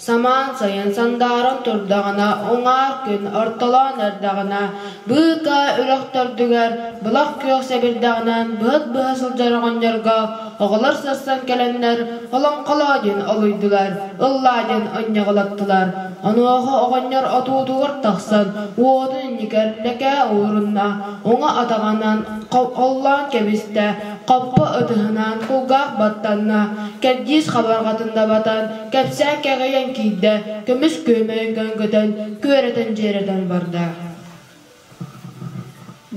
Самаан сайын сандааран турдаҕына, уҥаар күн ортолоон эрдэҕинэ, быыкаа үрэх төрдүгэр былах күөх сэбирдэҕинэн быһыт быһа сылдьар оҕонньорго оҕолор сырсан кэлэннэр олоҥхолоо диэн олуйдулар, ыллаа диэн онньоҕолоттулар. Онуоха оҕонньор отуутугар тахсан уотун иннигэр лэкээ уурунна, уҥа атаҕынан холлоон кэбистэ, хоппо ытыһынан кулгаах баттанна, кэрдиис хабарҕатын дабатан, кэпсээн кэҕийэн киирдэ, көмүс күөмэйин көҥкөтөн, күөрэтэн-дьиэрэтэн барда.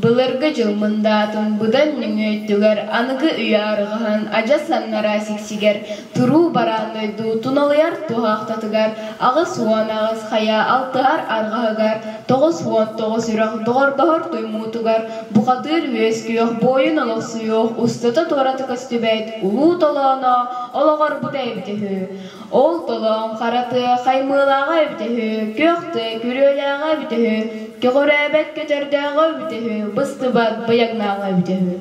Былыргы дьыл мындаатын быдан нөҥүө өттүгэр аныгы үйэ арҕаһын адьас аннараа сиксигэр туруу бараан дойду туналыйар туһаахтатыгар 88 хайа алтыһар арҕаһыгар 99 үрэх доҕордоһор туймуутугар бухатыыр үөскүөх буойун олохсуйуох устата-туората көстүбэт улуу толооно олоҕорбута эбитэ үһү. Ол толоон хара тыа хаймыылааҕа эбитэ үһү, күөх тыа күрүөлээҕэ эбитэ үһү, көҕүрээбэт көтөрдөөҕө эбитэ үһү, быстыбат быйаҥнааҕа эбитэ үһү.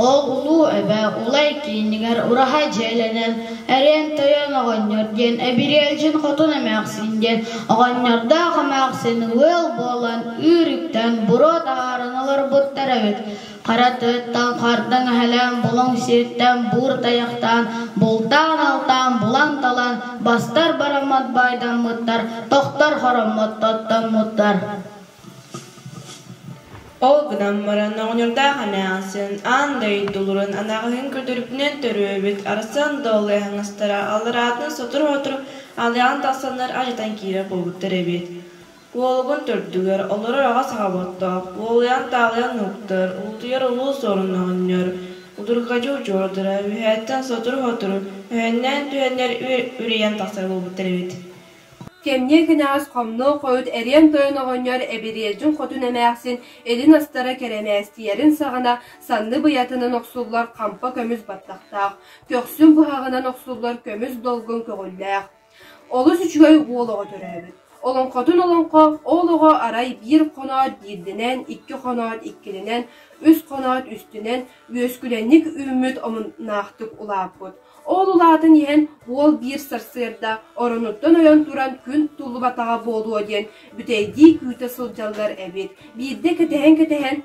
Ол улуу эбэ Улай киинигэр ураһа дьиэлэнэн, эриэн тойон оҕонньор диэн Эбириэлдьин хотун эмээхсин диэн оҕонньордоох эмээхсин ыал буолан ыыр үктэн буруо таһааран олорбуттар эбит. Хара тыаттан хардаҥ эһэлээн булуҥ сиртэн буур тайахтаан, бултаан-алтаан булан-талан, бастар бараммат баайдаммыттар, тохтор хороммот тоттоммуттар. Ол гынан баран оҕонньордоох эмээхсин аан дойдуларын анаҕаһын көрдөрбүтүнэн төрүөбүт Арсан Доллай хаҥастара аллараатын сотору-сотору алыйан тахсаннар алдьатан киирэр буолбуттар эбит. Уолугун төрдүгэр олорор аҕа саҕа оттоох, уолуйан-таалыйан уһуктар, улутуйар улуу суорун оҕонньор, удурҕадьы удьуордара үөһээттэн сотору-сотору өһөннөөн түһэннэр үрүйэн тахсар буолбуттар эбит. Кэмниэ кэнэҕэс хомнуо хойут эриэн тойон оҕонньор Эбириэлдьин хотун эмээхсин илин астара кэрэмээстийэрин саҕана санны быйатынан охсуллар хампа көмүс баттахтаах, көхсүн быһаҕынан охсуллар көмүс долгун көҕүллээх, Олус үчүгэй уол оҕо төрөөбүт. Олоҥхотун олоҥхо, ол оҕо арай биир хоноот биирдинэн, икки хоноот иккилинэн, үс хоноот үстүнэн үөскүлэнник үүммүт омуннаахтык улааппыт. Ол улаатан иһэн уол биир сарсыарда оронуттан ойон туран күн туллубатаҕа буолуо диэн бүтэйдии күүтэ сылдьаллар эбит. Биирдэ кэтэһэн-кэтэһэн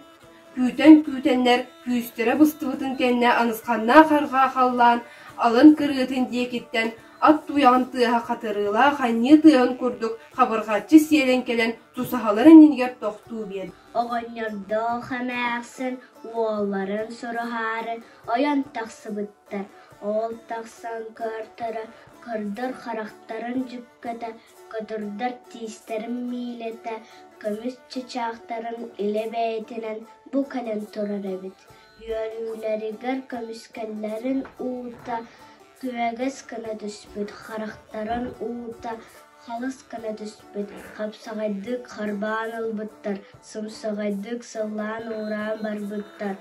күүтэн-күүтэннэр күүстэрэ быстыбытын кэннэ анысханнаах арҕаа халлаан алын кырыытын диэкиттэн ат туйаҕын тыаһа хатырыылаах анньыы тыаһын курдук хабырҕаччы сиэлэн кэлэн тусаһаларын иннигэр тохтуу биэрдэ. Оҕонньордоох эмээхсин уолларын сураһаары ойон тахсыбыттар. Ол тахсан көртөрө, көрдөр харахтарын дьүккэтэ, көтүрдэр тиистэрин миилэтэ, көмүс чычаахтарын илэ бэйэтинэн бу кэлэн турар эбит. Үөрүүлэригэр көмүскэллэрин уута күөгэс гына түспүт, харахтарын уута халыс гына түспүт, хапсаҕайдык харбаан ылбыттар, сымсаҕайдык сыллаан-уураан барбыттар.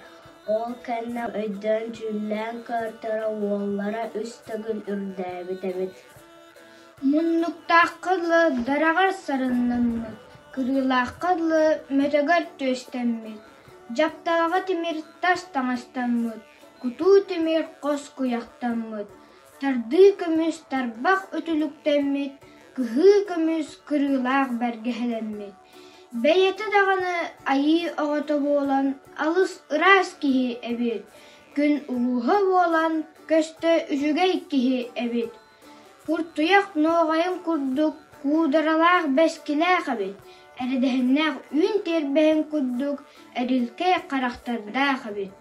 Ол кэннэ өйдөөн-дьүүллээн көртөрө уоллара үс төгүл үрдээбит эбит. Муннуктаахха дылы дараҕар сарыннаммыт, кырыылаахха дылы мөтөгөр түөстэммит, дьапталҕа тимир тас таҥастаммыт, кутуу тимир хос куйахтаммыт, тардыы көмүс тарбах үтүлүктэммит, кыһыы көмүс кырыылаах бэргэһэлэммит. Бэйэтэ даҕаны айыы оҕото буолан алыс ыраас киһи эбит, күн улууһа буолан көстө үчүгэй киһи эбит. Куртуйах нуоҕайын курдук куударалаах бэскилээх эбит, эрэдэһиннээх үүн тиэрбэһин курдук эрилкэй харахтардаах эбит.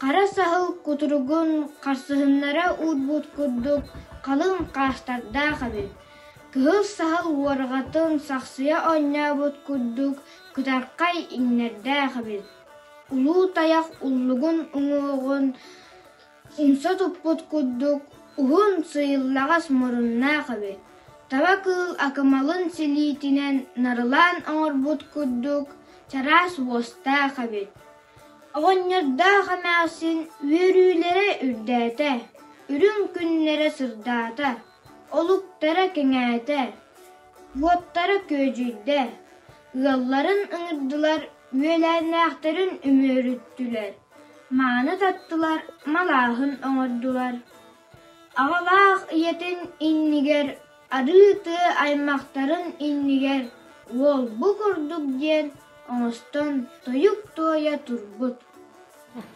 Хара саһыл кутуругун харсыһыннара уурбут курдук халыҥ хаастардаах эбит, кыһыл саһыл уорҕатын сахсыйа оонньообут курдук кытархай иҥнэрдээх эбит. Улуу тайах уллугун уҥуоҕун умса туппут курдук уһун сыйыллаҕас муруннаах эбит, таба кыыл акымалын силиитинэн нарылаан оҥорбут курдук чараас уостаах эбит. Оҕонньордоох эмээхсин үөрүүлэрэ үрдээтэ, үрүҥ күннэрэ сырдаата, олуктара кэҥээтэ, уоттара күөдьүйдэ, ыалларын ыҥырдылар, үөлээннээхтэрин үмүөрүттүлэр. Мааны таттылар, малааһын оҥордулар. Аҕалаах ийэтин иннигэр, арыы тыа аймахтарын иннигэр уол бу курдук диэн оҥостон тойук туойа турбут.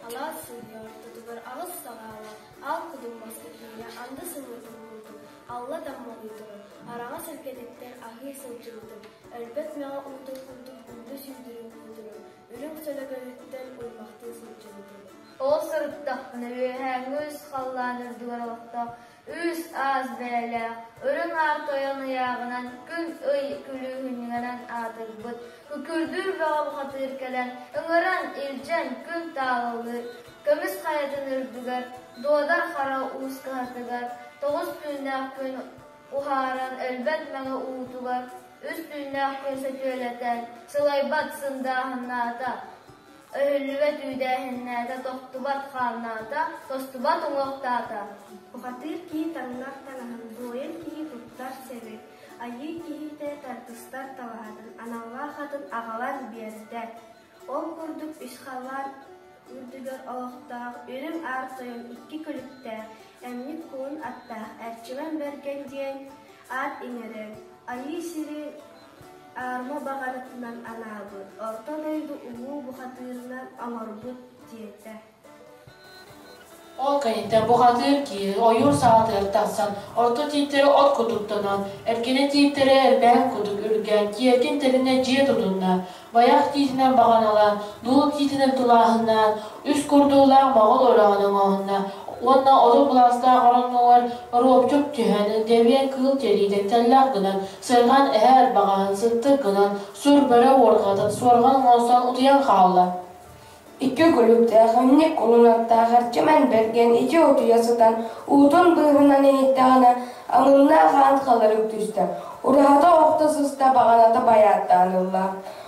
Алаас сыыйа ортотугар аҕыс саҕаала Аал кудум маска киирэ анды сымыытын уутун, алла таммалыы турар, араҥас эргэтиттэн аһыы сылдьыбытым, өлбөт мэҕэ уутун курдук күндү сүүрдүрүн куутунум, үрүҥ сөлөгөйүттэн уймахтыы сылдьыбытым. Ол сырыттахпына үөһээҥҥи үс халлаан үрдүгэр олохтоох үс аас бэйэлээх, үрүҥ аар тойон ыйааҕынан күн-ый күлүүһүнньүгэнэн аатырбыт Күкүрдүүр бөҕө бухатыыр кэлэн, ыҥыран, илдьэн күн таалалыыр, көмүс хайатын үрдүгэр, Дуодар Хара уус кыһатыгар, тоҕус түүннээх күн уһааран өлбөт мэҥэ уутугар, үс түүннээх күн сөтүөлэтэн, сылайбат сындааһыннаата, өһүллүбэт үүдээһиннээтэ, тохтубат хааннаата, тостубат уҥуохтаата. Бухатыыр киһи таҥнар таҥаһын, буойун киһи туттар сэбин, айыы киһитэ тардыстар талаһатын, аналлаах атын аҕалан биэрдэ. Ол курдук үс халлаан үрдүгэр олохтоох үрүҥ аар тойон икки күлүктээх, эмньик кулун аттаах Эрчимэн Бэргэн диэн аат иҥэрэн, айыы сири аарма баҕарытынан анаабыт, орто дойду улуу бухатыырынан оҥорбут диэтэ. Ол кэнниттэн бухатыыр киһи ойуур саҕатыгар тахсан, орто тииттэри от кутуктанан, эркинэ тииттэрэ эрбээн курдук үргээн, киэркин тэринэ дьиэ тутунна. Байах тиитинэн баҕаналаан, дуол тиитинэн тулааһыннаан, үс курдуулаах моҕол ураҕын оҥоһунна уонна отут былаастаах ороннугар оруопчук түһэн, дэбиэн кыыл тириитин тэллэх гынан, сырҕан эһэ арбаҕаһын сыттык гынан, сур бөрө уорҕатын суорҕан оҥостон утуйан хаалла. Икки күлүктээх эмньик кулун аттаах Эрчимэн Бэргэн ити утуйа сытан уутун быыһынан иһиттэҕинэ амыннаах аан халырык түстэ, ураһата охто сыста баҕаната байааттаан ылла.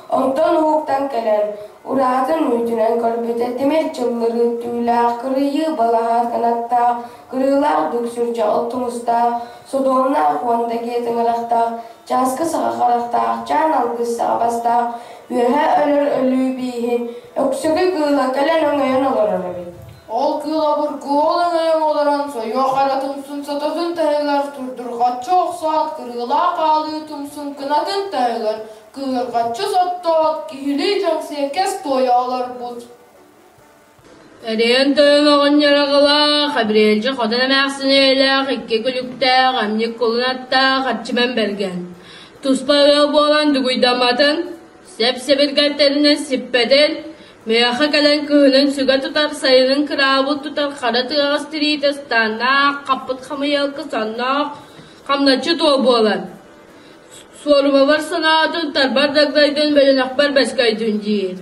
Онтон уһуктан кэлэн, ураһатын үүтүнэн көрбүтэ тимир чыллырыы түүлээх, кырыйыы балаһа кынаттаах, кырыылаах дүксүр дьаҕыл тумустаах, содуомнаах уонда гиэ тыҥырахтаах, чааскы саҕа харахтаах, чаан алгыс саҕа бастаах, үөһэ өлөр өлүү бииһин, Өксөкү кыыла кэлэн өҥөйөн олорор эбит. Ол кыыл обургу ол өҥөйөн олорон сойуох эрэ тумсун сототун таһыгар турдурҕаччы охсоот кырыылаах хаалыы тумсун кынатын таһыгар кыһырҕаччы соттоот киһилии дьоҥсиэккэс туойа олорбут. Эриэн тойон оҕонньор аҕалаах, Эбириэлдьи хотон эмээхсин эйэлээх, икки күлүктээх, эмньик кулун аттаах Арчыман Бэргэн. Туспа ыал буолан дугуйдамматын, сэп-сэбиргэттэринэн сиппэтин, миэхэ кэлэн кыһынын сүгэ тутар, сайынын кыраабыл тутар хара тыаҕас тириитэ ыстааннаах, хаппыт хамыйалкы сонноох, хамначчыт уол буолан. Суорумабар санаатын тарбар дагдайдын бөлөнөхпөр бэскөйдүн диир.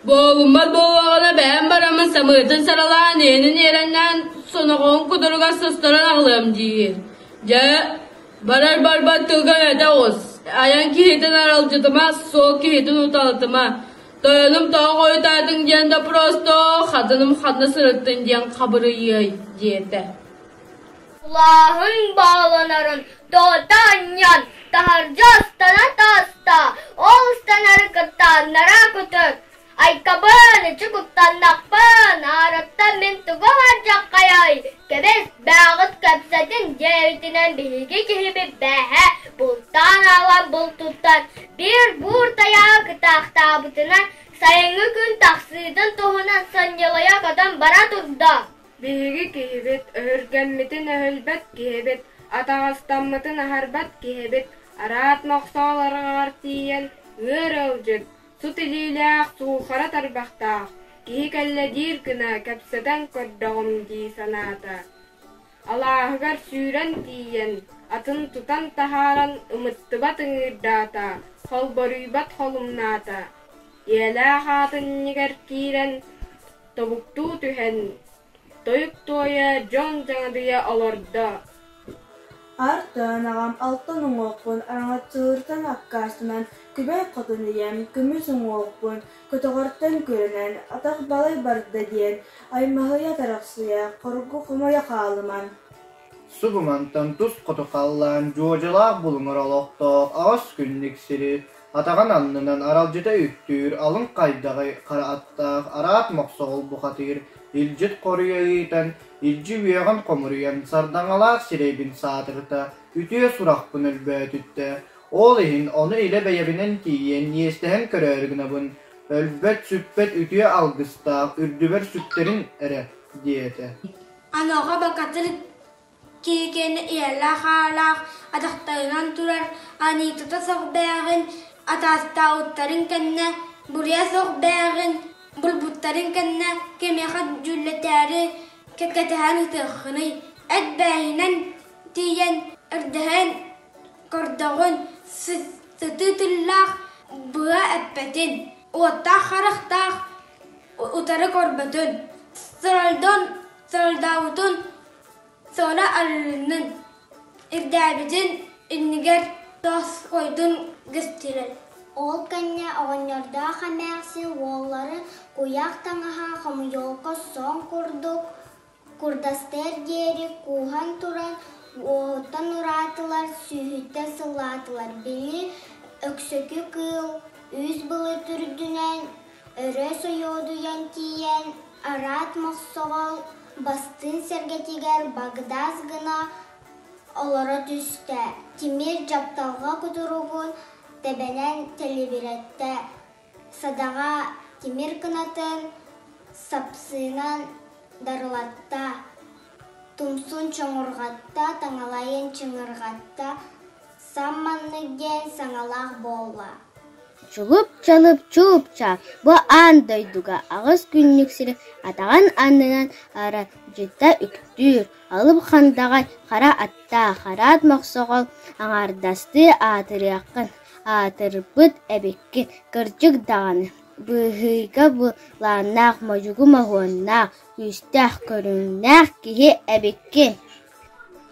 Буолуммат буоллаҕына бэйэм бараммын самыытын саралаан иэнин иэрэннээн соноҕоһун кудуругар сыстаран аҕалыам диир. Дьэ, барар барбат тылга этэ оҕус. Айан киһитин аралдьытыма, суол киһитин уталытыма. Тойонум тоҕо хойутаатыҥ диэн да просто хатыным ханна сырыттын диэн хабырыйыай диэтэ. Улааһын бааланарын тоҕута анньан, таһырдьа ыстана таҕыста, ол ыстанары кытта аннараа көтөр: «Айкабын, ичи куттаннахпын, аараттан мин тугу оҥордьоххойой, кэбис, бээҕит кэпсэтин» диэбитинэн биһиги киһибит бээһэ бултаан аҕалан бултуттан биир буур тайаҕы кытаахтаабытынан сайыҥҥы күн тахсыытын туһунан санньылыйа көтөн бара турда. Биһиги киһибит, өһүргэммитин өһүлбэт киһибит, атаҕастаммытын аһарбат киһибит, араат мохсоҕол арҕаҕар тиийэн ыар ыалдьыт, сут илиилээх, суухара тарбахтаах, киһи кэллэ диир гына кэпсэтэн көрдөҕүм дии санаата. Алааһыгар сүүрэн тиийэн, атын тутан таһааран ымыттыбат ыҥыырдаата, холборуйбат холумнаата. Ийэлээх аатын иннигэр киирэн Тобуктуу түһэн, тойук туойа дьон дьаҥадыйа олордо. Артан аҕам алтан уҥуохпун араҥаччылыыртан аккаастанан, күбэй хотун ийэм көмүс уҥуохпун көтөҕөртөн күрэнэн, атах балай барда диэн аймаһыйа тарахсыйа, хоргу хомойо хаалыман. Субумантан тус хоту халлаан дьуодьалаах булуҥар олохтоох аҕыс күннүк сири атаҕын аннынан аралдьыта үктүүр алын хайдаҕай хара аттаах араат мохсоҕол бухатыыр. Илдьит хоруйа ыытан, илдьи үөҕэн хомуруйан, сардаҥалаах сирэйбин саатырта, үтүө сурахпын өлбөөтүттэ. Ол иһин ону илэ бэйэбинэн тиийэн, иэстэһэн көрөөрү гынабын, өлбөт-сүппэт үтүө алгыстаах үрдүбэр сүктэрин эрэ диэтэ. Аныаха бакатыр киһи ийэлээх-аҕалаах атахтарынан турар Анитата суох бээҕин атаастаабыттарын кэннэ буруйа суох бээҕин булбуттарын кэннэ кимиэхэ дьүүллэтээри кэтэһэн ыытыаххыный эт бэйинэн тиийэн ирдэһэн көрдөҕүн сытыы тыллаах быа эппэтин уоттаах харахтаах утары көрбөтүн сыралдон сыралдаабытын Суола арылыннын, ирдээбитин иннигэр тосхойдун гыстырар. Ол кэннэ оҕонньордоох эмээхсин уолларын куйах таҥаһа хомуйуолка сон курдук курдастыар диэри кууһан туран уоһуттан ураатылар, сүүһүттэн сыллаатылар. Били Өксөкү кыыл үс былыт үрдүнэн өрө сойуодуйан тиийэн араат мохсоҕол бастыҥ сэргэтигэр багдаас гына олоро түстэ, тимир дьапталҕа кутуругун тэбэнэн тэлибирэттэ, садаҕа тимир кынатын сапсыынан дарылатта, тумсун чоҥурҕатта, таҥалайын чыҥырҕатта, сам маннык диэн саҥалаах буолла. Чулуп-чалып чууп-чаап бу аан дойдуга аҕыс күннүк сири атаҕын аннынан арадьыта үктүүр, алып хандаҕай хара аттаах хараат мохсоҕол аҥаардастыы аатырыаххын аатырбыт эбиккин, кырдьык даҕаны, быһыйга былааннаах модьугу моһуоннаах, күүстээх көрүҥнээх киһи эбиккин.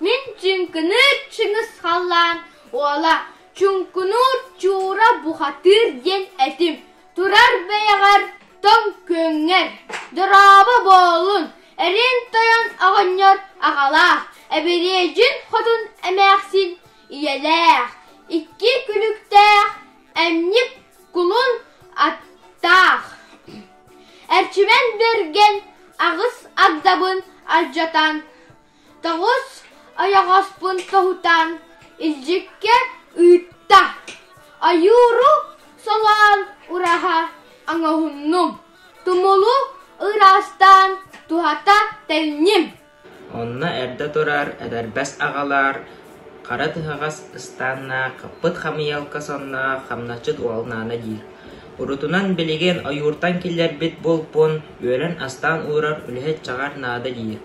Мин чыҥкыныыр чыҥыс халлаан уола Чуҥкунуур Чуура бухатыыр диэн этим, турар бэйэҕэр тоҥ күөҥҥэр, дорообо буоллун, эриэн тойон оҕонньор аҕалаах, эбириэдьин хотун эмээхсин ийэлээх, икки күлүктээх эмньик кулун аттаах, Эрчимэн Бэргэн аҕыс агдабын алдьатан, тоҕус ойоҕоспун тоһутан илдьиккэ ыытта, ойууру солоон ураһа оҥоһуннум, тумулу ыраастаан туһата тэҥним. Онно эрдэ турар, этэрбэс аҕалар, хара тыһаҕас ыстааннаах, хаппыт хамыйалка сонноох хамначчыт уол наада диир. Урутунан билигин ойууртан киллэрбит булпун үөрэн-астаан уурар үлэһит чаҕар наада диир.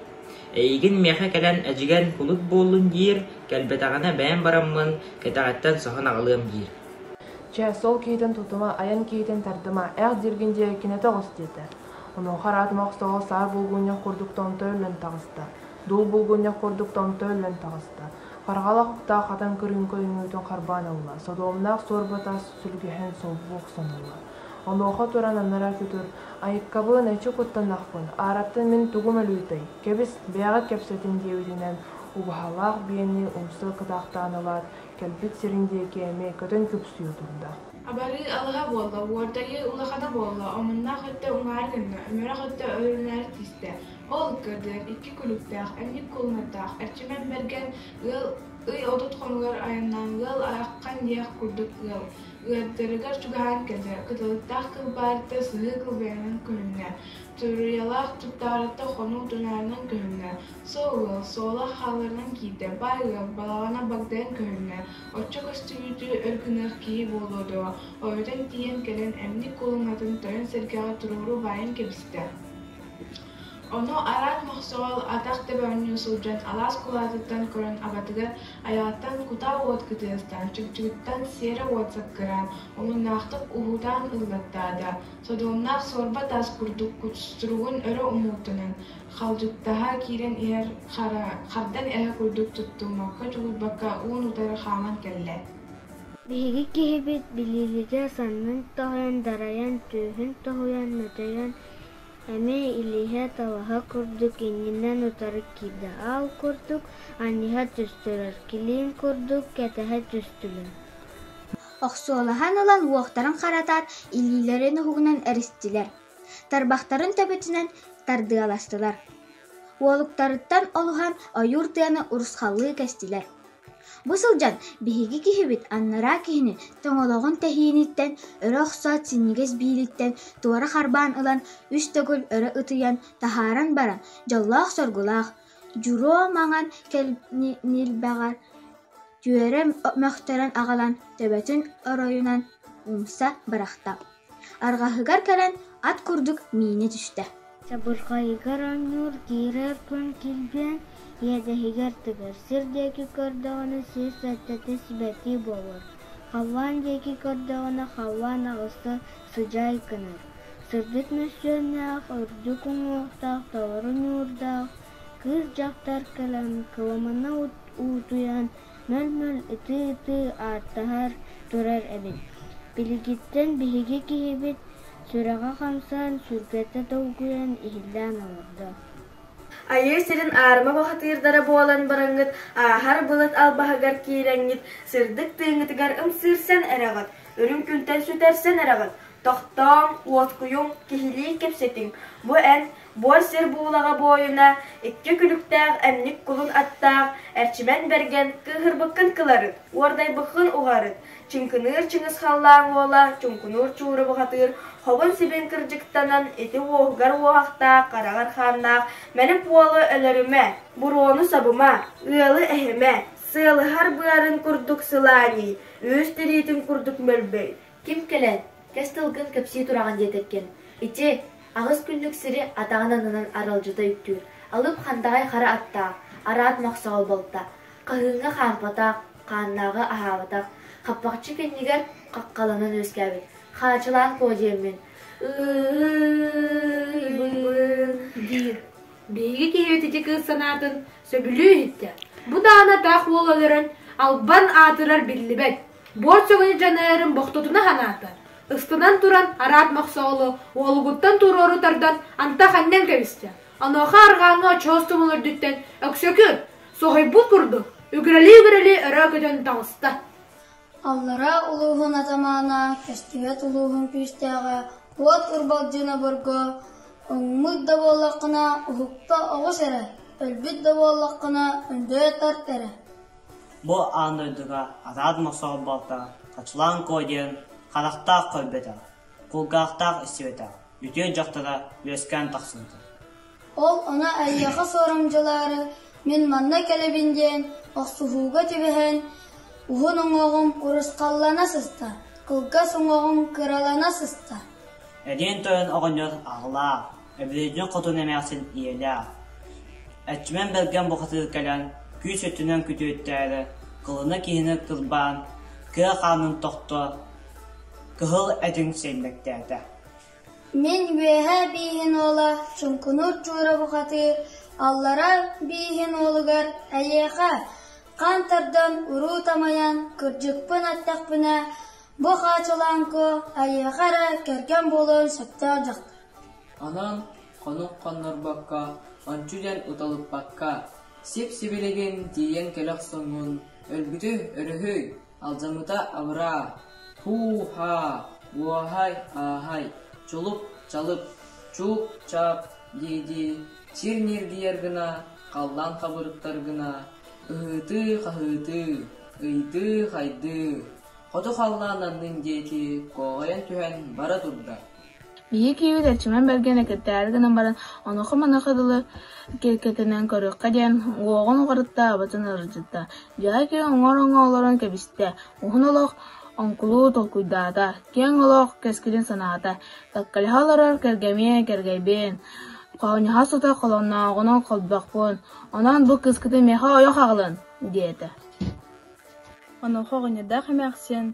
Эйигин миэхэ кэлэн эдьигэн кулут буоллун диир, кэлбэтэҕинэ бэйэм бараммын кэтэҕиттэн соһон аҕалыам диир. Чэ, сол киһитин тутума, айан киһитин тардыма, ээх дииргин диэки кинэтэ оҕус диэтэ. Онуоха араатыма охсоҕо саар булгунньах курдук томто өллөн таҕыста, дуул булгунньах курдук томто өллөн таҕыста. Хараҕалах уктаах хатан кырыыҥка үҥүүтүн харбаан ылла, содуомнаах суорба таас сүлгэһин солбуу охсон ылла. Онуоха туран анараа күтүр «Айыккабын, эчи куттанахпын, аараттан мин тугум өлүүтэй, кэбис, бэйэҕит кэпсэтин» диэбитинэн убаһалаах биэни умса кытаахтаан ылаат, кэлбит сирин диэки эмиэ көтөн күпсүйэ турда. Абарыы алыһа буолла, уордайыы улахана буолла, омуннаах өттө уҥаары гынна, өмүрэх өттө өлөрүнээри тиистэ. Ол ыккардыгар икки күлүктээх, эмньик кулунаттаах Эрчимэн Бэргэн ыал ый 30 хонугар айаннаан ыал ааххан диэх курдук ыал ыардарыгар чугаһаан кэллэ, кыталыктаах кылбаарыта сыһыы кылбайанан көһүннэ, туруйалаах туттаарыта хонуу тунаарынан көһүннэ, суол ыал суола хааларынан киирдэ, баай ыал балаҕана багдайан көһүннэ, оччо көстүбүтү өр гыныах киһи буолуо дуо, ойутан тиийэн кэлэн эмньик кулуҥатын тойон сэргэҕэ туруору баайан кэбистэ. Ону араат мохсоҕол атах тэбэ оонньуу сылдьан алаас кулаатыттан көрөн абатыгар айаҕыттан кутаа уот кытыастаан, чыгчыгыттан сиэрэ уот саккыраан, омуннаахтык уһуутаан ыллаттаата, содуомнаах суорба таас курдук кустуругун өрө умуурданан, халдьыттаһа киирэн иһэр хардан эһэ курдук туттуммакка-чугуйбакка уун-утары хааман кэллэ. Биһиги киһибит билиилигэ саннын тоһуйан дарайан, түөһүн тоһуйан мөтөйөн Эмиэ илииһэ талаһа курдук иннинэн утары киирдэ, аал курдук анньыһа түстүлэр, килиин курдук кэтэһэ түстүлэр. Охсуолаһан ылан уохтарын харатаат, илиилэрин уһугунан эристилэр, тарбахтарын төбөтүнэн тардыаластылар. Уолуктарыттан олуһан ойуур тыаны урусхаллыы кэстилэр. Бу сылдьан биһиги киһибит анараа киһини тоҥолоҕун тэһииниттэн өрө охсоот синньигэс биилиттэн туора харбаан ылан үс төгүл өрө ытыйан таһааран баран дьоллоох-соргулаах дьуруо маҥан ньилбэҕэр түөрэ мөхтөрөн аҕалан төбөтүн оройунан умса бырахта. Арҕаһыгар кэлэн ат курдук миинэ түстэ. Чабырҕайыгар оонньуур киирэр күн килбиэн иэдэһигэр тыгар, сир диэки көрдөҕүнэ сир сэттэтэ сибэтии буолар, халлаан диэки көрдөҕүнэ халлаан аҕыста сыдьаай гынар, сырдык мөссүөннээх, үрдүк уҥуохтаах, толору ньуурдаах кыыс дьахтар кэлэн кыламана уутуйан мөл-мөл ытыы-ытыы ааттаһар турар эбит. Билигиттэн биһиги киһибит сүрэҕэ хамсаан, сүргэтэ долгуйан иһиллээн олордо. Айыы сирин аарыма бухатыырдара буолан бараҥҥыт, ааһар былыт албаһыгар киирэҥҥит, сырдык тыыҥҥытыгар ымсыырсан эрэҕит, үрүҥ күнтэн сүтэрсэн эрэҕит. Тохтооҥ, уоскуйуҥ, киһилии кэпсэтиҥ. Бу эн, буор сир буулаҕа буойуна, икки күлүктээх эмньик кулун аттаах, Эрчимэн Бэргэн, кыыһырбыккын кыларыт, уордайбыккын уҕарыт, Чыҥкыныыр Чыҥыс Халлаан уола, чуҥкунуур Чуура бухатыыр, хобун-сибин кырдьыктанан ити уоһугар уоһахтаах, хараҕар хааннаах Мэлип уолу өлөрүмэ, буруону сабыма, ыалы эһимэ, сыалыһар быарын курдук сылаанньый, үүс тириитин курдук мөлбөй. Ким кэлэн, кэс тылгын кэпсии тураҕын диэтэргин, ити, аҕыс күннүк сири атаҕын аннынан аралдьыта үктүүр, алып хандаҕай хара аттаах, араат мохсоҕол балта, хаһыыҥҥа хаампатах, хааннааҕы аһаабатах, хаппахчы кэннигэр хаххаланан үөскээбит, хаачылаан куо диэммин, ыы-ыы-ыы диир. Биһиги киһибит ити кыыс санаатын сөбүлүү иһиттэ. Бу даҕаны таах уол өлөрөн, албан аатырар биллибэт. Буор сөҕүнү дьаныарын бохтотуна санаата. Ыстанан туран араат мохсоҕолу уолугуттан туруору тардан антах анньан кэбистэ. Онуоха арҕааҥҥы очоос тумул үрдүттэн Өксөкү, соһуйбут курдук, үгүрэлии-үгүрэлии өрө көтөн таҕыста. Аллараа улууһун атамаана, көстүбэт улууһун күүстээҕэ Уот Урбалдьын обургу, уҥмут да буоллаххына уһукта оҕус эрэ, өлбүт да буоллаххына өндөө тарт эрэ. Бу аан дойдуга араат мохсоҕол балта Хачылаан Куо диэн харахтаах көрбөтөх, кулгаахтаах истибэтэх үтүө дьахтара үөскээн тахсыбыта. Ол ону эйиэхэ суорамдьылаары мин манна кэлэбин диэн охсуһууга түбэһэн уһун уҥуоҕум урусхаллана сыста, кылгас уҥуоҕум кыралана сыста. Эриэн тойон оҕонньор аҕалаах, Эбириэдьин хотун эмээхсин ийэлээх. Эрчимэн Бэргэн бухатыыр кэлэн, күүс өттүнэн күтүөттээри, кылына киһини кырбаан, кыа хаанын тохто, кыһыл этин сэймэктээтэ. Мин үөһээ бииһин уола Чуҥкунуур Чуура бухатыыр, аллараа бииһин уолугар эйиэхэ хаан тардан уруу тамайан кырдьыкпын эттэхпинэ, бу Хаачылааҥку эйиэхэ эрэ кэргэн буолуон сөптөөх дьахтар. Онон хонук хоннорбокко, ончу диэн уталыппакка, сип-сибилигин тиийэн кэлэ охсоҥҥун, өлбүтү өрүһүй, алдьаммыта абыраа, һуу-һаа, уоһай-ааһай, чулуп-чалып, чууп-чаап дии-дии сир ньиргийэр гына, халлаан хабырыттар гына, ыһыытыы-хаһыытыы, ыйдыы-хайдыы, хоту халлаан аннын диэки куоҕайан түһэн бара турда. Биһиги киһибит Эрчимэн Бэргэн экирдээри гынан баран, онуоха-маныаха дылы киркэтинэн көрүөххэ диэн, уоҕун уҕарытта, абатын ыалдьытта. Дьиэҕэ киһи оҥор-оҥо олорон кэбистэ, уһун олох оҥкулу толкуйдаата, киэҥ олох кэскилин санаата, кэккэлэһэ олорор кэргэмиэ кэргэйбин, хоонньоһо сытар холоннооҕунан холбохпун, онон бу кыыскытын миэхэ ойох аҕалын диэтэ. Онуоха оҕонньордоох эмээхсин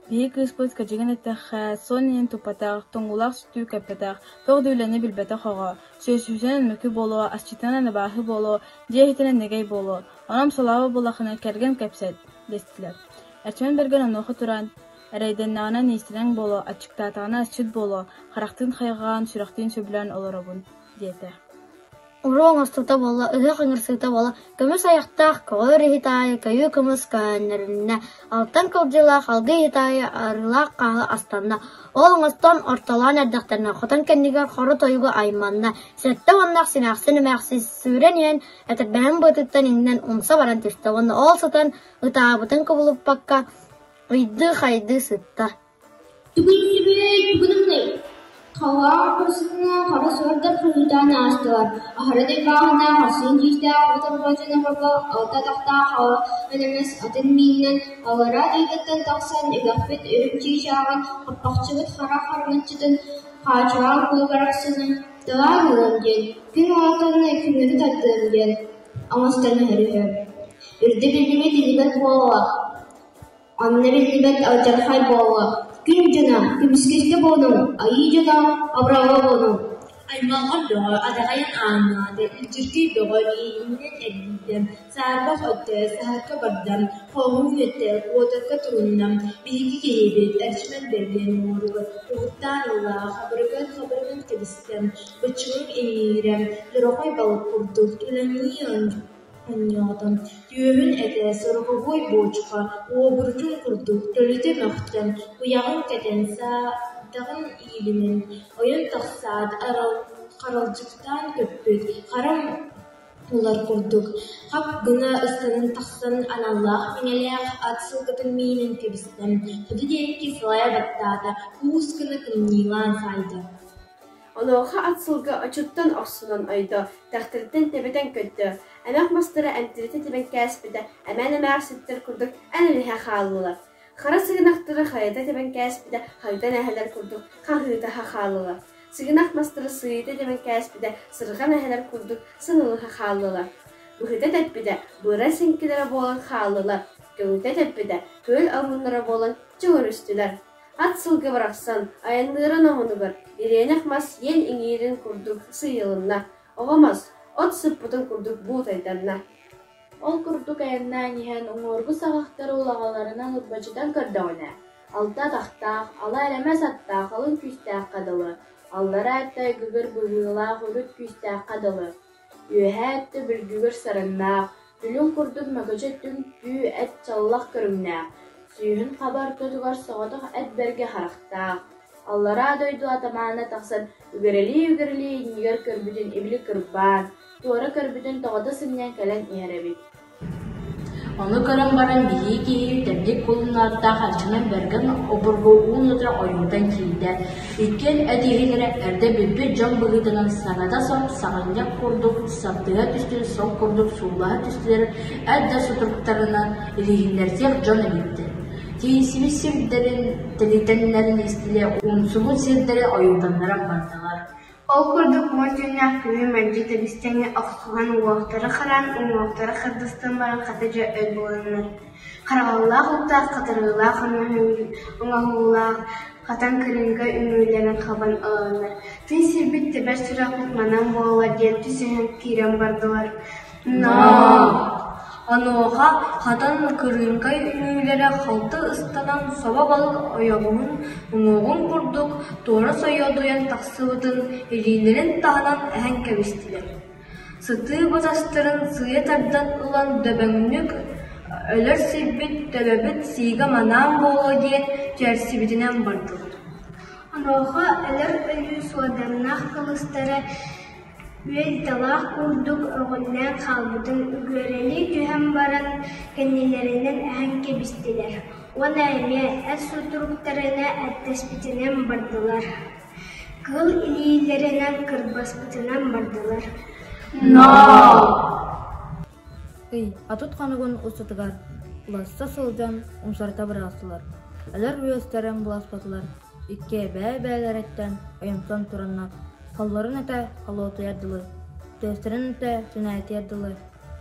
Биһиги кыыспыт кырдьыгын эттэххэ, суон иһин туппатах, тоҥуулаах сүтүү көппөтөх, туох да үлэни билбэтэх оҕо, сүөсүһүтүнэн мөкү буолуо, асчытынан абааһы буолуо, дьиэ иһитинэн нэгэй буолуо, онон салаабы буоллаххына кэргэн кэпсэт, дэстилэр. Эрчимэн Бэргэн онуоха туран, эрэйдэннэҕинэ иистэнэҥ буолуо, аччыктаатаҕына асчыт буолуо, харахтыын хайҕаан, сүрэхтиин сөбүлээн олоробун, диэтэ. Уруу оҥостуута буолла, ыһыах ыҥырсыыта буолла, көмүс айахтаах көҕүөр иһит аайы көйүү кымыс көөннөрүннэ, алтан кылдьыылаах алгы иһит аайы арыылаах хааһы астанна. Ол оҥостон ортолоон эрдэхтэринэ хотон кэннигэр хоро тойугу айманна, сэттэ уоннаах симээхсин эмээхсин сүүрэн иһэн этэрбэһин быатыттан иҥнэн умса баран түстэ уонна ол сытан ытаабытын кубулуппакка ыйдыы-хайдыы сытта. Тугун сүбүй, тугун ымный? Халлаан кырсытынан хара суордар хаһыытаан аастылар, аһара дайбааһына харсын тиистээх отторбочун обургу алта атахтаах өлөмөс атын мииннэн аллараа дойдуттан тахсан үгэхпит үрүҥ чыычааҕын, хаппахчыбыт хара хараҥаччытын, хаачаҕа куо барахсаны талаан ылыам диэн, күн уолаттарын күҥҥэтэ тардыам диэн оҥостон иһэр үһү. Үрдэ биллибит илибэт буолуо, Онно биллибэт алдьархай буолуо, күн дьоно, көмүскэстэ буолуҥ, айыы дьоно, абырала буолуҥ Аймалҕан бөҕө адаҕайан ааҥнаата, илдьиркэй бөҕө иининэн эргийдэ, саарбах өттө саһарка барда, хооһуҥ өттө куотарга турунна, биһиги киһибит Эрчимэн Бэргэн уҥуоругар уһуктаан ылла, хабырыгын хабырынан кэбистэ, быччыҥын иҥиирэ, дорохой балык курдук түлэҥнии Онньоото, түөһүн этэ сороковой буочука уобурдун курдук төлүтэ мөхтө, куйаҕын кэтэн, саадаҕын иилинэн, ойон тахсаат харалдьыктаан көппүт, хара улар курдук, хап гына ыстанан тахсан аналлаах миҥэлээх ат сылгытын миинэн кэбистэ, хоту диэки салайа баттаата, куус гына кымньыылаан саайда. Онуоха ат сылгы очуттан охсунан ойдо, тэхтириттэн тэбитэн көттө, эмэх мастара эмтиритэ тибэн кээспитэ, эмээн эмээхситтэр курдук эн-эниһэ хааллылар. Хара сыгынахтары хайыта тэбэн кээспитэ, хайытан эһэлэр курдук хаһыытаһа хааллылар. Сыгынах мастары сыыйыта тэбэн кээспитэ, сырҕан эһэлэр курдук сыҥылыһа хааллылар. Быһыта тэппитэ, быра сиҥкилэрэ буолан хааллылар, көҥүтэ тэппитэ, күөл омуннара буолан чөҥөрүстүлэр. Ат сылгы барахсан айанныырын омунугар ириэнэх мас иэн иҥиирин курдук сыыйылынна, оҕо мас от сыппытын курдук буутайданна. Ол курдук айаннаан иһэн уҥуоргу саҕахтары улаҕаларынан урбачытан көрдөҕүнэ, алта атахтаах, ала элэмэс аттаах алын күүстээххэ дылы, аллара өттө айгыгыр быһыылаах үрүт күүстээххэ дылы, үөһээ өттө бүлгүгүр сарыннаах, Дүлүҥ курдук мөкөчө түҥ түү эт чаллах көрүҥнээх, сүүһүн хаба ортотугар соҕотох эт бэргэ харахтаах, аллараа дойду атамаана тахсан үгэрэлии-үгэрэлии иннигэр көрбүтүн ибили кырбаан, туора көрбүтүн тоҕото сынньан кэлэн иһэр эбит. Ону көрөн баран биһиги киһи тэбдик кулуннааттаах Эрчимэн Бэргэн обургу уун-утары ойууртан киирдэ. Иккиэн эт иһилэрэ эрдэ билбит дьон быһыытынан саҥата суох саҕынньах курдук сабдыһа түстүлэр, сол курдук сууллаһа түстүлэр, эт да сутуруктарынан илиһиннэрсиэх дьон эбиттэр. Тиийсибит сирдэрин тэлитэннэрин истилэр, умсубут сирдэри ойуутаннаран бардылар. Ол курдук муос дьүннээх күнү мэлдьи тэбис-тэҥҥэ охсуһан уҥуохтара хараан, уҥуохтара хардыстан баран хата дьэ өй буланнар, хараҕаллаах уктаах, хатарыылаах оҥоһуулаах хатан кырыыҥка үҥүүлэрин хабан ыланнар, тый сирбит тэбэр сүрэхпит манан буолла диэн түсүһэн киирэн бардылар. Ноо! Онуоха хатан кырыыҥкай үҥүүлэрэ халты ыстанан собо балык ойоҕоһун уҥуоҕун курдук туора сойуодуйан тахсыбытын илиилэрин таһынан эһэн кэбистилэр. Сытыы батастарын сыыйа тардан ылан дөбөҥнүк өлөр сирбит төбөбүт сиигэ манаан буолуо диэн чээрсибитинэн бардылар. Онуоха өлөр өлүү суорданнаах кылыстара Үөл-талаах курдук өҕүллээн хаалбытын үгүөрэлии түһэн баран кэннилэринэн эһэн кэбистилэр уонна эмиэ эт сутуруктарына эттэспитинэн бардылар, кыыл илиилэринэн кырбаспытынан бардылар. Ый 30 хонугун устатыгар уларса сылдьан умсарыта быраҕыстылар, өлөр үөстэрин буласпатылар, икки бэйэ-бэйэлэриттэн ойумсан тураннар, холлорун этэ холуотуйар дылы, түөстэрин этэ түнээтиэр дылы,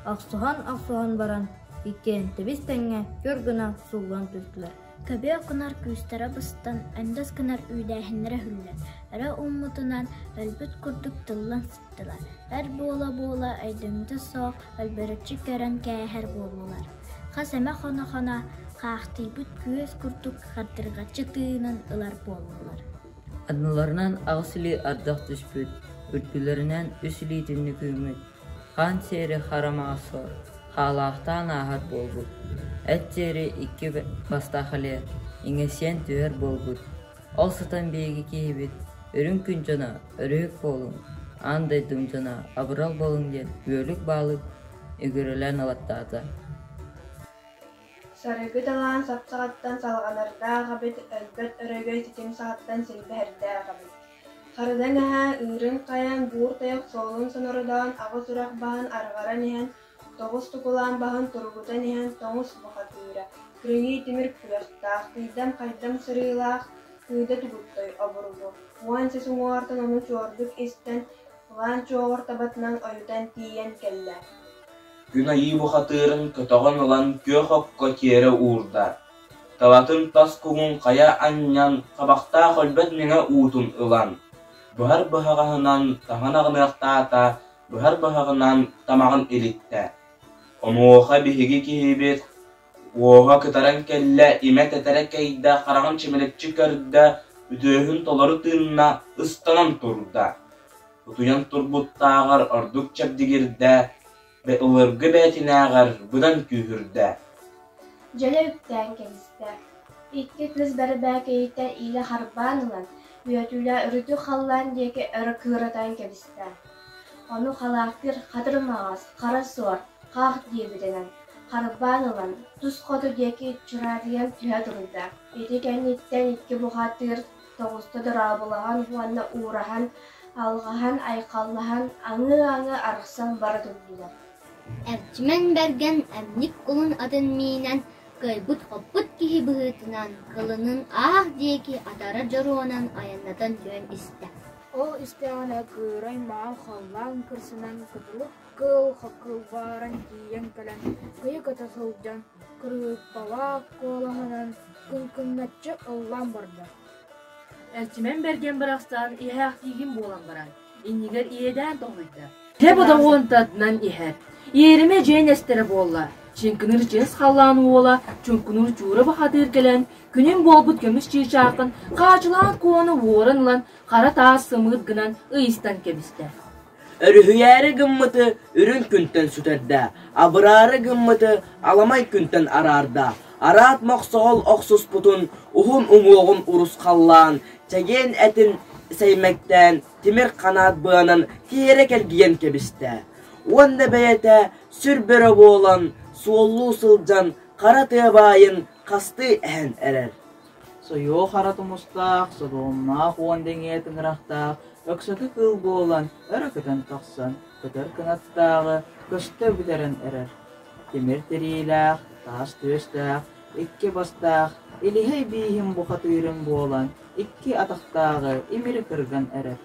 охсуһан-охсуһан баран, иккиэн тэбис-тэҥҥэ күр гына сууллан түстүлэр. Көбүө гынар күүстэрэ быстан, өндөс гынар үүдээһиннэрэ өһүллэн, өрө ууммутунан өлбүт курдук тыллан сыттылар. Эр буола-буола өйдөммүтэ суох өлбөрүччү көрөн кээһэр буоллулар. Хас эмэ хоно-хоно хаахтыйбыт күөс курдук хардырҕаччы тыынан ылар буоллулар. Анныларынан аҕыс илии ардах түспүт. Үрдүлэринэн үс илиитин үкүүммүт, хаан сиэри хара маҕас хаалаахтаан ааһар буолбут, эт сиэри икки бастаах элиэ иҥэсийэн түһэр буолбут. Ол сытан биһиги киһибит үрүҥ күн дьоно өрүһүк буолуҥ, аан дойдум дьоно абырал буолуҥ диэн үөлүк-баалык үгүрүлээн ылаттаата. Саргы талаан сап саҕаттан салҕанардаах эбит, өлбөт өрөгөй ситим саҕаттан силбэһэрдээх эбит. Харыдаҥ эһээ ыырын хайан, буур тайах суолун сонордоон, аҕыс үрэх баһын арҕаран иһэн, тоҕус тукулаан баһын туругутан иһэн тоҥус бухатыыра, кырыйыы тимир куйахтаах, кыйдам-хайдам сырыылаах Кыыда Тугуттой обургу, уон сис уҥуортан ону чуордук истэн, кылаан чуоҕур табатынан ойутан тиийэн кэллэ. Күн айыы бухатыырын көтөҕөн ылан күөх окко тиэрэ уурда, табатын тас куһун хайа анньан хабахтаах өлбөт мэҥэ уутун ылан, быһар быһаҕаһынан таһын аҕыныахтаата, быһар быһаҕынан тамаҕын илиттэ. Онуоха биһиги киһибит уоһа кытаран кэллэ, имэ тэтэрэ кэйдэ, хараҕын чимиличчи көрдө, үтүөһүн толору тыынна, ыстанан турда. Утуйан турбуттааҕар ордук чэбдигирдэ, ылыргы бэйэтинээҕэр быдан күүһүрдэ. Дьөлө үктээн кэбистэ. Икки кыыс бэрбээкэйиттэн иилэ харбаан ылан, үөтүүлээ өрүтү халлаан диэки өрө кыыратан кэбистэ. Ону халаахтыыр хатыр маҕас, хара суор, хаах диэбитинэн, харбаан ылан, тус хоту диэки чураатыйан түһэ турда. Ити кэнниттэн икки бухатыыр тоҕуста дорооболоһон уонна уураһан, алҕаһан, айхаллаһан, аҥыы-аҥыы арахсан бара турдулар. Эрчимэн Бэргэн эмньик кулун атын миинэн, кыайбыт-хоппут киһи быһыытынан кылынын аах диэки атара дьоруонан айаннатан түһэн истэ. Ол истэҕинэ кыырай маал халлаан кырсынан кытылык кыыл кылбааран тиийэн кэлэн кыйы көтө сылдьан кырыыппалаах куолаһынан кыҥкыҥначчы ыллаан барда. Эрчимэн Бэргэн барахсан иһээхтиигин буолан баран, иннигэр иэдээн тоһуйда. Дьэ бодоҕуонтатынан иһэр. Иэримэ дьиэн эстэрэ буолла. Чыҥкыныыр чыыс халлаан уола, чуҥкунуур чуура бахатыыр кэлэн, күнүн буолбут көмүс чыычаахын хаачылаан куону уоран ылан хара таас сымыыт гынан ыйыстан кэбистэ. Өрүһүйээри гыммыты үрүҥ күнтэн сүтэрдэ, абыраары гыммыты аламай күнтэн араарда, араат мохсоҕол охсуспутун уһун уҥуоҕун урусхаллаан, чэгиэн этин сэймэктээн тимир ханаат быанан тиэрэ кэлгийэн кэбистэ. Уонна бэйэтэ сүр бөрө буолан, суоллуу сылдьан хара тыа баайын хастыы эһэн эрэр. Сойуо хара тумустаах, содуомнаах уон дэҥиэ тыҥырахтаах, өксөкү кыыл буолан өрө көтөн тахсан, көтөр кынаттааҕы көстө бүтэрэн эрэр. Тимир тириилээх, таас түөстээх, икки бастаах, илиһэй бииһин бухатыырын буолан, икки атахтааҕы имири кырган эрэр.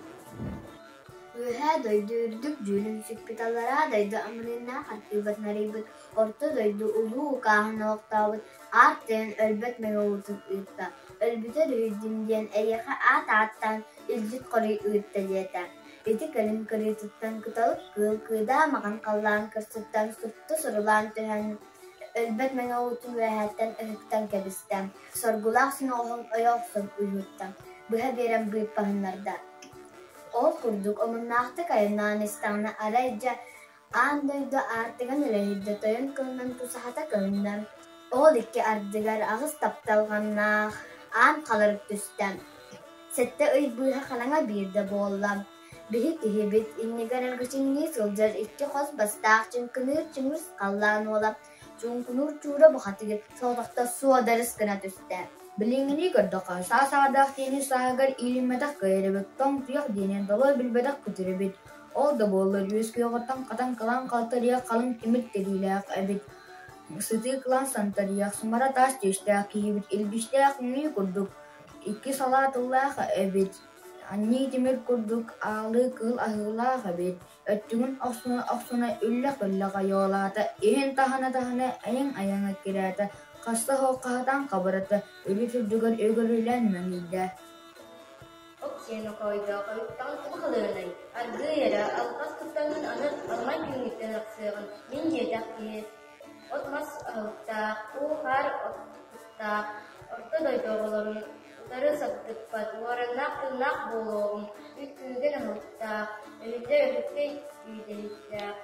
Үөһээ дойду үрдүк дьүүлүн сүкпүт аллараа дойду амырыыннаах архыыбатын арыйбыт, орто дойду улуу укааһын олохтообут Аар тойон өлбөт мэҥэ уутун ыытта, өлбүтэ өрүһүйдүн диэн эйиэхэ аат ааттаан илдьит хоруй ыытта диэтэ. Ити кэлин кырыытыттан кыталык кыыл кыыдаа маҕан халлаан кырсыттан супту сурулаан түһэн өлбөт мэҥэ уутун үөһээттэн ыһыктан кэбистэ, соргулаах соноҕоһун ойо охсон уйуутта, быһа биэрэн быыппаһыннарда. Ол курдук омуннаахтык айаннаан истэҕинэ арай дьэ Аан дойду аартыгын үлэһирдэ тойон кылынан тусаһата көһүннэ, ол икки ардыгар аҕыс тапталҕаннаах аан халырык түстэ, сэттэ ый быыһа хараҥа биирдэ буолла, биһи киһибит иннигэр эргичиҥнии сылдьар икки хос бастаах чыҥкыныыр чыҥыс халлаан уола чуҥкунуур чуура бухатыыр соҕотохто суодарыс гына түстэ. Билиҥҥини көрдөххө, саа саадаах диэни сааһыгар иилиммэтэх кыайар эбит, тоҥ туйах диэни долой билбэтэх күтүр эбит. Ол да буоллар үөскүөҕүттэн хатан кылаан халтарыйар халыҥ тимир тириилээх эбит, сытыы кылаан сантарыйах, сымара таас түөстээх киһибит илбистээх үҥүү курдук, икки салаа тыллаах эбит, анньыы тимир курдук аалыы кыыл аһыылаах эбит, өттүгүн охсуна-охсуна үллэх-үллэх ойуолаата, иһин таһына-таһына айаҥ-айаҥ эккирээтэ, хаста хаһытан хабырата, үрүт үрдүгэр үгүрүлээн мэҥийдэ. Ок-сиэн окоойдоох ойуттаҕын тугу халыаный, аргыый эрэ, алҕас куттаҥҥын аны аламай күҥҥүттэн арахсыаҕын, мин диэтэх киһи от-мас аһылыктаах, уу-хаар оттуктаах, орто дойду оҕолорун Утары сабдыппат, уораннаах тыыннаах буолуоҕум, үт күүгэн аһылыктаах, өһүтэ өһүккэ үүдэһиттээх,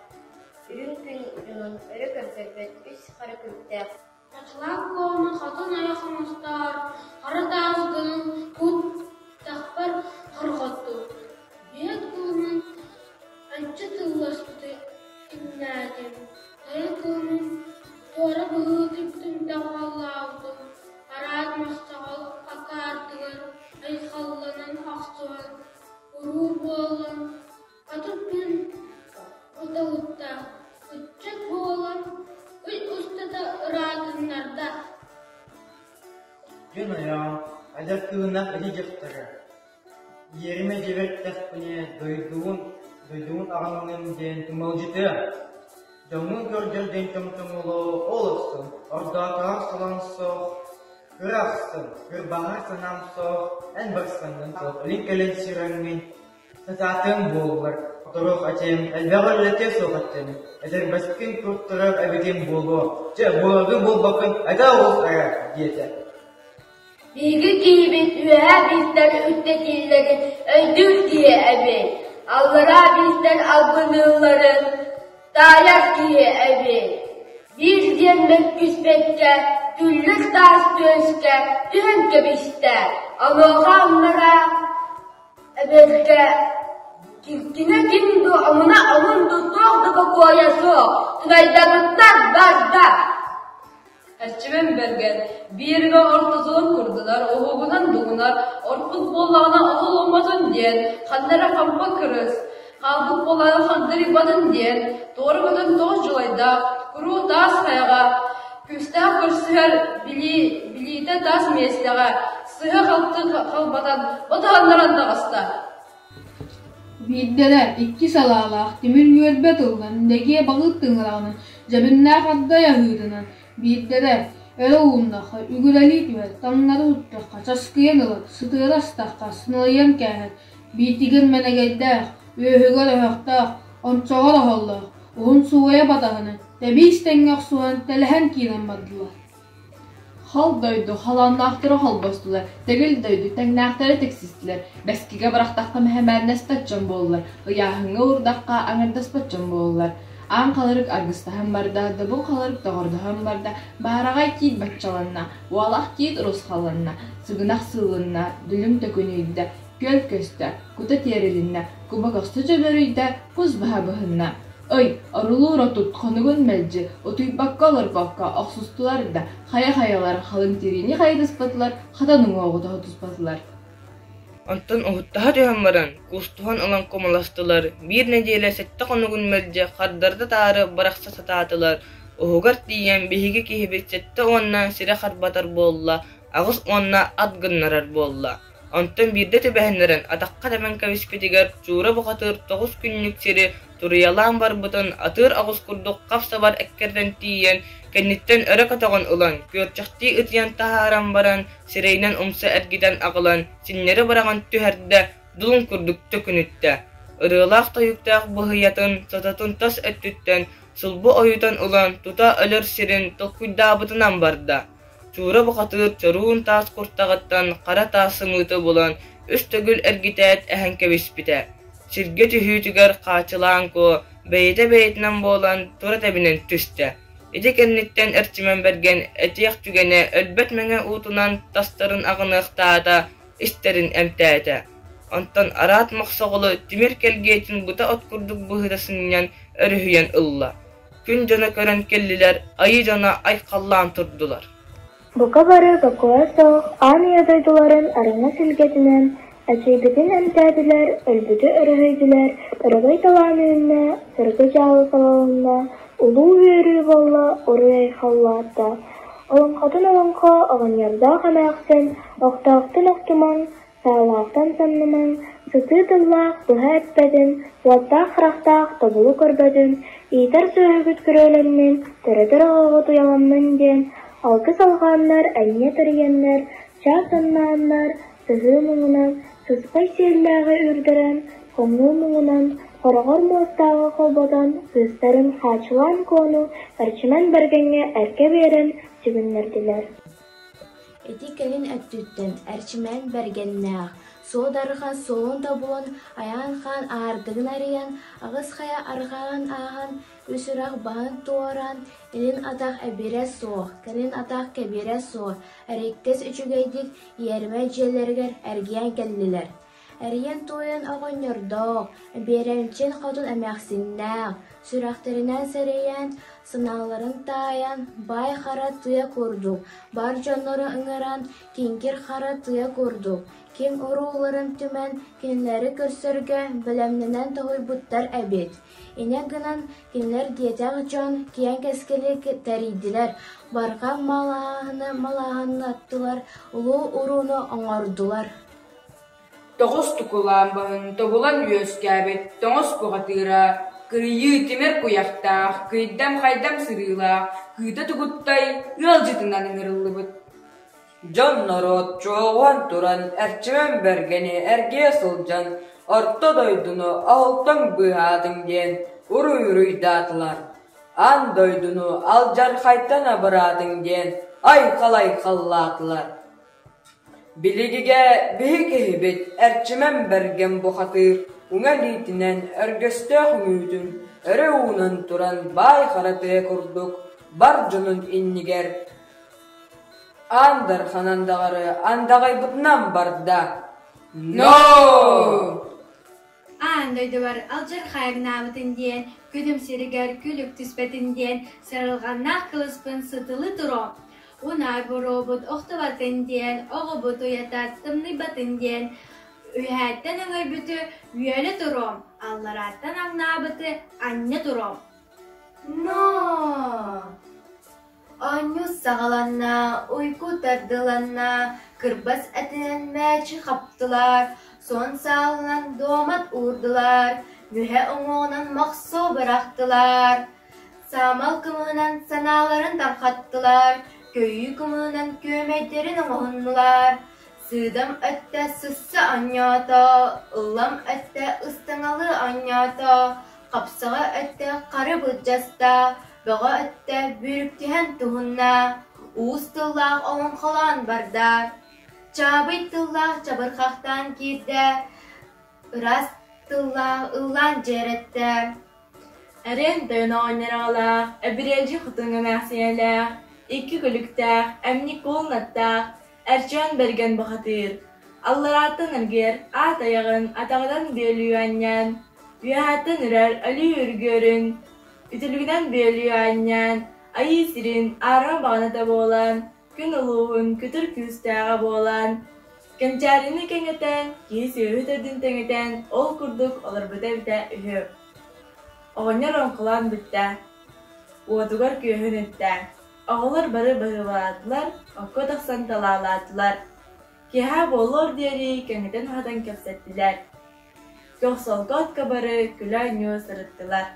үрүҥ күн дьонун өрө көрдөрбөт үс хара күлүктээх Чачылаах куону хотун айах оҥостоор, хара таас гынан куттахпар хорҕоттум, биэт кулунун анчы тылласпыты имнээтим, тайа кулунун туора быһыытык түмтэҕаллаабытым, араат махсаҕал акаартыгар айхалланан охсуһан, уруу буолан Атын күн уталытта, ыччат буолан ый устата ыраатыннарда. Күн айаҕа эдэр кыынах ити дьахтара иэримэ дьэбэртэхпинэ дойдубун дойдубун аҕынным диэн тумалдьытыа дьоҥҥун көрдөр диэн томтоҥолоо ол охсон ордоотоҕор солон суох кыра ахсын кырбаһар санаам суох эн барсаҥҥын суох илин кэлин сүрэҥҥин Сатаатыҥ буоллар, хоторуох этим, элбэҕи үлэлэтиэ суох этим, этэрбэскин куртарар эбитим буолуо, чэ, буоларгын буолбаккын этэ оҕус эрэ диэтэ. Биһиги киһибит үөһээ биистэр үктэтиилэрин өйдүүр киһи эбит, аллараа биистэр албыныылларын таайар киһи эбит. Биир диэн мөккүспэккэ, түллүк таас түөскэ түһэн кэбистэ, онуоха аллараа Эбэргэ кини ким дуу, омуна омун дуу, туох да бокуойа суох, тунайдабыттар барда. Эрчимэн бэргэн, биэригэ ортотунан курдунар, уһугунан дугунар, орпут буоллаҕына оһол уматын диэн, ханна эрэ хампа кырыс, хаалбыт буоллаҕына хагдарыйбатын диэн, туора көтөн тоҕус дьулайдаах, куруу таас хайаҕа, күүстээх көрсүһэр билии, билиитэ таас миэстэҕэ, сыһа-халты халбатан, батыһаннаран таҕыста. Биирдэрэ икки салаалаах тимир үөрбэ тылынан, дэгиэ балык тыҥыраҕынан, дьэбиннээх ардай аһыытынан, биирдэрэ өрө ууннахха, үгүрэлии түһэр, таҥнары туттахха, часкыйан ылар, сытыары астахха, сыналыйан кээһэр, биитигэр мэнэгэйдээх, үөһүгэр өһөхтөөх, ончоҕор оһоллоох, уһун сууйа батаһынан, тэбиис тэҥҥэ охсуһан, тэлэһэн киирэн бардылар. Хал дойду халааннаахтара холбостулар, тэгил дойду тэҥнээхтэрэ тиксистилэр, бэскигэ бырахтахха мэһэмээннэспэт дьон буоллулар, ыйааһыҥҥа уурдахха аҥардаспат дьон буоллулар. Аан халырык аргыстаһан барда, добун халырык доҕордоһон барда, баараҕай тиит баччаланна, уолах тиит урусхалланна, сыгынах сыылынна, дүлүҥ төкүнүйдэ, күөл көстө, кута тиэрилиннэ, куба көхсө дьөлөрүйдэ, кус баһа быһынна. Ый, орулуур отут хонугун мэлдьи, утуйбакка олорбокко охсустулар да, хайа-хайалара халыҥ тириини хайытыспатылар, хатан уҥуоҕу тоһутуспатылар. Онтон уһуктаһа түһэн баран, куустуһан ылан кумаластылар, биир нэдиэлэ сэттэ хонугун мэлдьи хардарыта-таары бырахса сатаатылар, уһугар тиийэн биһиги киһибит сэттэ уонна сирэ харбатар буолла, аҕыс уонна ат гыннарар буолла. Онтон биирдэ түбэһиннэрэн атахха тэбэн кэбиспитигэр Чуура бухатыыр тоҕус күннүк сири туруйалаан барбытын атыыр оҕус курдук хап-сабар эккирэтэн тиийэн, кэнниттэн өрө көтөҕөн ылан, күөрчэхтии ытыйан таһааран баран, сирэйинэн умса эргитэн аҕалан, синньэри быраҕан түһэрдэ, дулун курдук төкүнүттэ. Ырыалаах-тойуктаах быһыйатын сототун тас өттүттэн сулбу ойутан ылан, тута өлөр сирин толкуйдаабытынан барда. Чуура бухатыыр чоруун таас куртаҕыттан хара таас сымыыты булан, үс төгүл эргитээт эһэн кэбиспитэ. Сиргэ түһүүтүгэр Хаачылаан Куо бэйэтэ бэйэтинэн буолан тура тэбинэн түстэ. Ити кэнниттэн Эрчимэн Бэргэн этиэх түгэнэ өлбөт мэҥэ уутунан тастарын аҕыныахтаата, истэрин эмтээтэ. Онтон араат мохсоҕолу тимир кэлгиэтин быта от курдук быһыта сынньан өрүһүйэн ылла. Күн дьоно көрөн кэллилэр, айыы дьоно айхаллаан турдулар. Бука бары бокуойа суох аан ийэ дойдуларын араҥас илгэтинэн эчэйбитин эмтээтилэр, өлбүтү өрүһүйдүлэр, өрөгөй талаан үүннэ, сыргы-дьаалы салалынна, улуу үөрүү буолла, уруй-айхаллаата. Олоҥхотун олоҥхо оҕонньордоох эмээхсин, охтоохтун охтумаҥ, Саалаахтан самнымаҥ, сытыы тыллаах быһа эппэтин, уоттаах харахтаах тобулу көрбөтүн, иитэр сүөһүгүт күрүөлэннин, төрөтөр оҕоҕут уйаланнын диэн алгыс алҕааннар, энньэ тэрийэннэр, чаас саннааннар, сыһыы муҥунан, сыспай сиэллээҕи үүрдэрэн, хоҥуу муҥунан, хороҕор муостааҕы холботон, кыыстарын Хаачылаан Куону Эрчимэн Бэргэҥҥэ эргэ биэрэн сүгүннэрдилэр. Ити кэлин өттүттэн Эрчимэн Бэргэннээх, Суодарҕа суолун тобулан, Айаан хаан аартыгын арыйан, аҕыс хайа арҕаҕын ааһан, үс үрэх баһын туораан, илин атах эбирэ суох, кэлин атах кэбирэ суох, эриэккэс үчүгэйдик иэримэ дьиэлэригэр эргийэн кэллилэр. Эрийэн-туойан оҕонньордоох, Биэрэмчин хотун эмээхсиннээх, сүрэхтэринэн сэрэйэн, санааларын таайан, баай хара тыа курдук, бар дьоннору ыҥыран, киҥкир хара тыа курдук, киҥ урууларын түмэн, кинилэри көрсөргө бэлэмнэнэн тоһуйбуттар эбит. Инэ гынан кинилэр диэтэх дьон киэҥ кэскили тэрийдилэр, барҕа малааһыны малааһыннаттылар, улуу урууну оҥордулар. Тоҕус тукулаан баһын тобулан үөскээбит тоҥус бухатыыра, кырыйыы тимир куйахтаах, кыйдам-хайдам сырыылаах Кыыта Тугуттай ыалдьытынан ыҥырыллыбыт. Дьон-норуот чуолҕан туран Эрчимэн Бэргэни эргийэ сылдьан орто дойдуну оһолтон быыһаатыҥ диэн уруй-уруйдаатылар, аан дойдуну алдьархайтан абыраатыҥ диэн айхал-айхаллаатылар. Билигигэ биһи киһибит Эрчимэн Бэргэн бухатыыр уҥа илиитинэн өргөстөөх үҥүүтүн өрө уунан туран баай хара тыа курдук бар дьонун иннигэр Аан Дархан андаҕары андаҕайбытынан барда. Но! Аан дойдубар алдьархайыҥнаабытын диэн, күнүм сиригэр күлүк түспэтин диэн сыралҕаннаах кылыспын сытылыы туруом. Унаар буруобут охтубатын диэн, оҕобут уйата тымныйбатын диэн, үөһээттэн өҥөйбүтү үөлэ туруом, алларааттан аҥнаабыты анньа туруом. Но! Оонньуу саҕаланна, уйку тардыланна, кырбас этинэн мээчи хаптылар, суон саалынан дуомат уурдулар, мүһэ уҥуоҕунан мохсуо бырахтылар, саамал кымыһынан санааларын тархаттылар, көйүү кымыһынан күөмэйдэрин оҥоһуннулар, сыыдам өттө сысса оонньоото, ыллам өттө ыстаҥалыы оонньоото, хапсаҕа өттө хары былдьаста, бөҕө өттө бүрүктүһэн туһунна, уус тыллаах олоҥхолоон барда, чаабый тыллаах чабырҕахтаан киирдэ, ыраас тыллаах ыллаан дьиэрэттэ. Эриэн тойон оҕонньор аҕалаах, Эбириэлдьи хотуҥ эмээхсинэлээх, икки күлүктээх, эмньик кулун аттаах, Эрчээн Бэргэн бухатыыр, алларааттан эргийэр аат айаҕын атаҕынан бүөлүү анньан, үөһээттэн үрэр өлүү үргүөрүн, үтүлүгүнэн бүөлүү анньан, айыы сирин аарыма баҕаната буолан, күн улууһун күтүр күүстээҕэ буолан, кэнчээрини кэҥэтэн, киһи-сүөһү төрдүн тэҥэтэн, ол курдук олорбута эбитэ үһү. Оҕонньор оҥхолоон бүттэ, уотугар күөһүн үттэ. Оҕолор бары баһыыбалаатылар, окко тахсан талаалаатылар. Киэһэ буолуор диэри кэҥэтэн-уһатан кэпсэттилэр. Көхсолго отко бары күлэ-оонньуу сырыттылар.